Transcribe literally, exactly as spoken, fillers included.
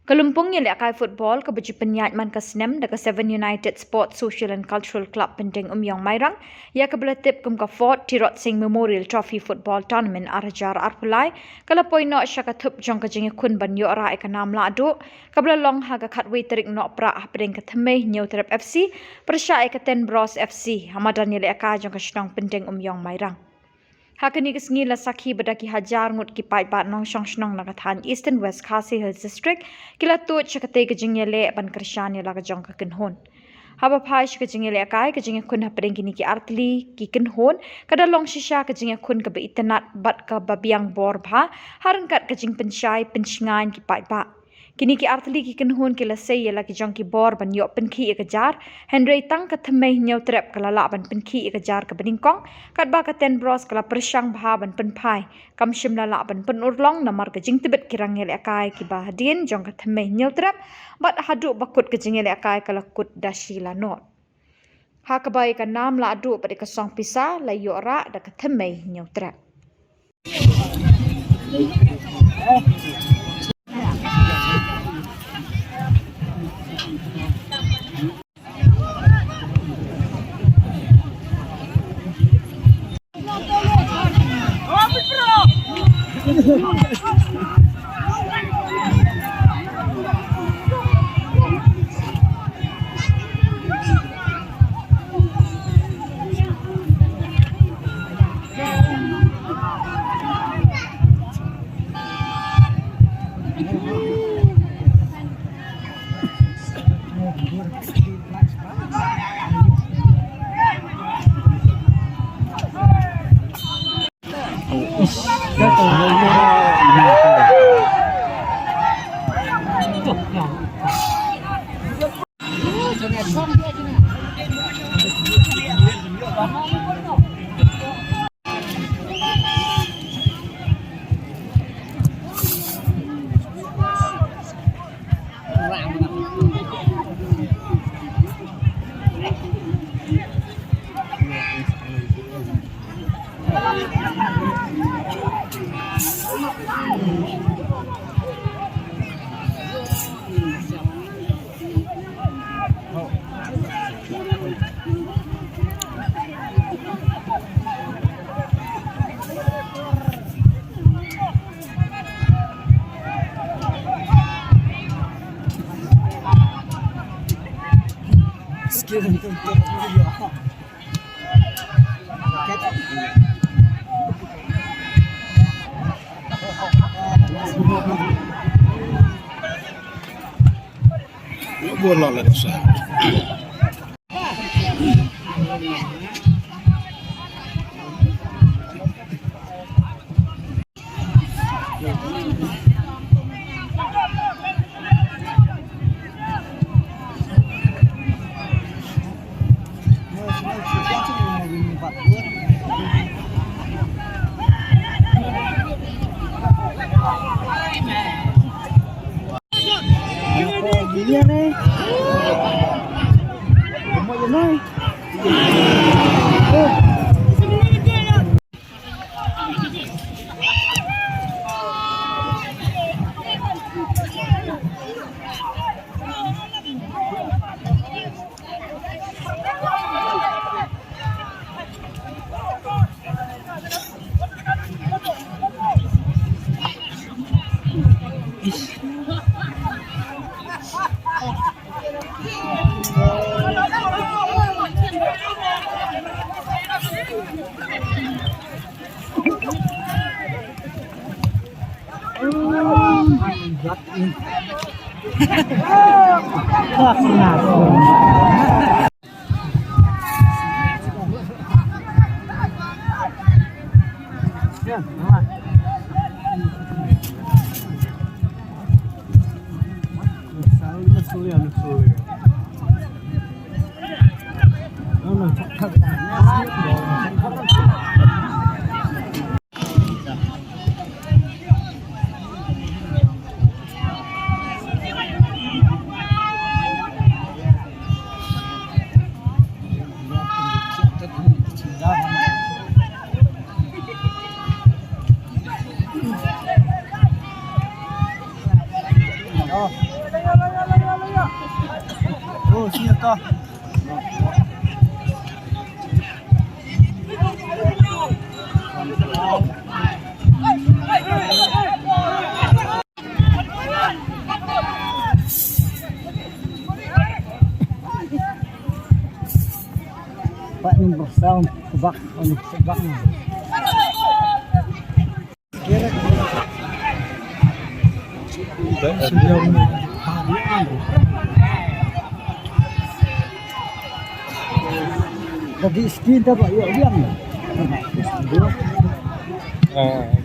Ka lympung ïalehkai football kaba ju pynïaid man ka snem da ka Seven United Sports Social and Cultural Club Pyndengumiong Mairang, ïa kaba la tip kum ka Fort Tirot Sing Memorial Trophy Football Tournament ar hajar arphew lai, ka la poi noh sha ka thup jong ka jingïakhun ban ïoh rah ïa ka nam lahduh, kaba la long ha ka khatwei tarik Nohprah hapdeng ka Thymmei Hynñiewtrep F C pyrshah ïa ka Ten Bros F C ha madan ïalehkai jong ka shnong Pyndengumiong Mairang. Ha kane ka sngi la sakhi ba da ki hajar ngut ki paidbah nongshong shnong na ka thaiñ Eastern West Khasi Hills District ki la tuid sha katei ka jingïaleh ban kyrshan ïa la ka jong ka kynhun. Haba phai sha ka jingïalehkai, ka jingïakhun hapdeng kine ki artylli ki kynhun ka da long shisha ka jingïakhun kaba itynnad bad kaba biang bor bha ha ryngkat ka jingpynshai pynshngaiñ ki paidbah. Kine ki artylli ki kynhun ki la sei ïa la ki jong ki bor ban ïoh pynkhih ïa ka jar, hynrei tang ka Thymmei Hynñiewtrep ka la lah ban pynkhih ïa ka jar kaba nyngkong, katba ka Ten Bros ka la pyrshang bha ban pynphai, kam shym la lah ban pynurlong namar ka jingtbit ki rangïalehkai kiba hadien jong ka Thymmei Hynñiewtrep, bad haduh ba kut ka jingïalehkai ka la kut da shi la nod. Ha kaba ïa ka nam lahduh bad ïa ka song pisa la ïoh rah da ka Thymmei Hynñiewtrep. Pak number sound, sebak, anu, sebak. Jadi skin ta ba yo biang. Ah.